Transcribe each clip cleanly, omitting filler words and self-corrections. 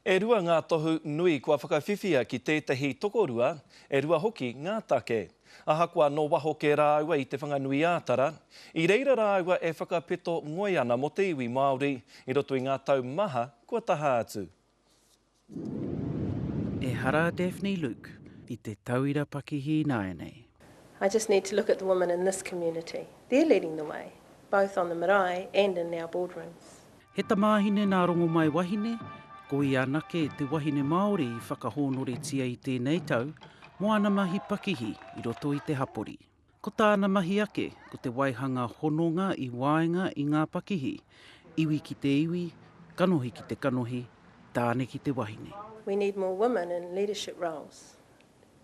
E rua ngā tohu nui kua whakawhiwhia ki tētahi tokorua, e rua hoki ngā take. Ahakoa nō waho kē rāua i Te Whanganui-ā-Tara, i reira rāua e whakapeto ngoi ana mō te iwi Māori i roto i ngā tau maha kua taha atu. Ehara a Daphne Luke i te tauira pakihi ināianei. I just need to look at the women in this community. They're leading the way, both on the marae and in our boardrooms. He tamāhine nā Rongomaiwahine, ko ia anake te wahine Māori i whakahōnoretia i tēnei tau mō ana mahi pakihi i roto i te hapori. Ko tāna mahi ake ko te waihanga hononga i waenga i ngā pakihi, iwi ki te iwi, kanohi ki te kanohi, tāne ki te wahine. We need more women in leadership roles,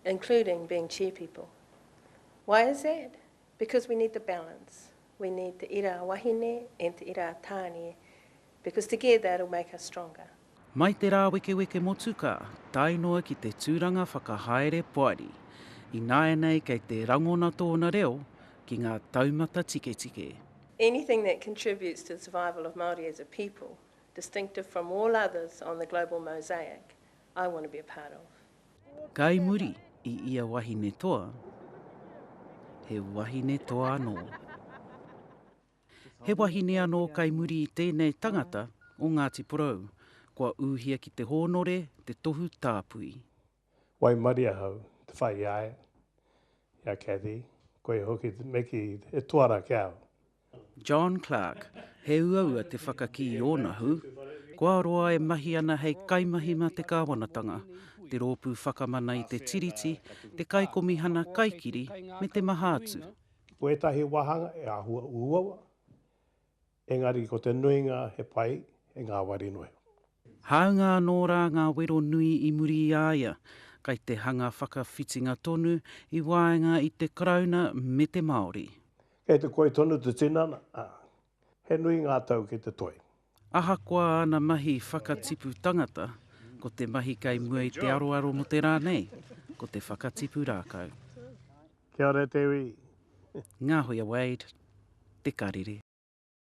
including being chairpeople. Why is that? Because we need the balance. We need te ira a wahine and te ira a tāne because together it'll make us stronger. Mai te rāwekeweke motukā tae noa ki te tūranga whakahaere poari, ināianei kei te rangona tōna reo ki ngā taumata tiketike. Anything that contributes to the survival of Māori as a people, distinctive from all others on the global mosaic, I want to be a part of. Kai muri i ia wahine toa, he wahine toa anō. He wahine anō kai muri i tēnei tangata o Ngāti Porou, kua ūhia ki te hōnore te tohu tāpui. Waimarie ahau te whai i a ia, i a Cathy, koia hoki te me kī he toa rā ki a au. John Clarke, he uaua te whakakī i ōna hū. Kua roa e mahi ana hei kaimahi mā te kāwanatanga, te Rōpū Whakamana i te Tiriti, te Kaikomihana Kaikiri me te maha atu. Ko ētahi wāhanga e āhua uaua, engari ko te nuinga he pai, he ngāwari noa iho. Hāunga anō rā ngā wero nui i muri i a ia, kai te hanga whakawhitinga tonu i waenga i te Karauna me te Māori. Kei te koi tonu te tinana, ā, he nui ngā tau ki te toi. Ahakoa āna mahi whakatipu tangata, ko te mahi kei mua i te aroaro mō te rā nei, ko te whakatipu rākau. Kia ora te iwi. Ngāhoia Wade, Te Karere.